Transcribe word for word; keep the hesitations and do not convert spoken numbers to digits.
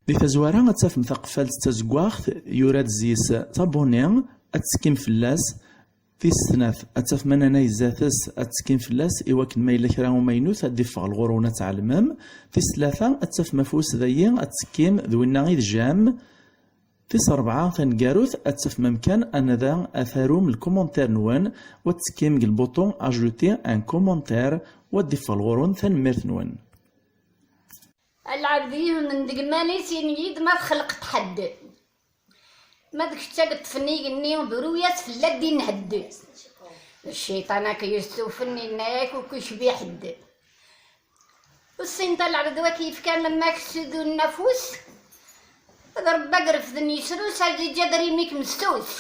Di tazwara ad tafem taqeffalt d tazeggaɣt, yura-d zzi-s tabuni, ad tettekkim fell-as. Tis snat, ad tafem ananay zdat-s, ad tettekkim fell-as, i wakken ma yella kra umaynut ad d-iffeɣ lɣur-wen ad tɛelmem. Tis tlata, ad tafem afus dayi, ad tettekkim d winna i d jam. Tis rebɛa taneggarut, ad tafem amkan anada ad tarum lkumantir-nwen, u ad tettekkim deg lbuṭu ajouter un commentaire, u ad d-iffeɣ lɣur-wen. Tanemmirt-nwen. A lɛebd yehmel deg iman-is, ini-yi-d ma txelqeḍ ḥedd. Ma d kečč ad yeṭṭfen igenni, bru-yas fell-ak d inhedd. Cciṭan ad k-yessufen, yenna-yak ur k-icbi ḥedd. Ur ssineḍ a lɛebd wa k-yefkan lemmak s udun n afus, d Rebbi ad refden yesrus, ad iǧǧ adrim-ik messus.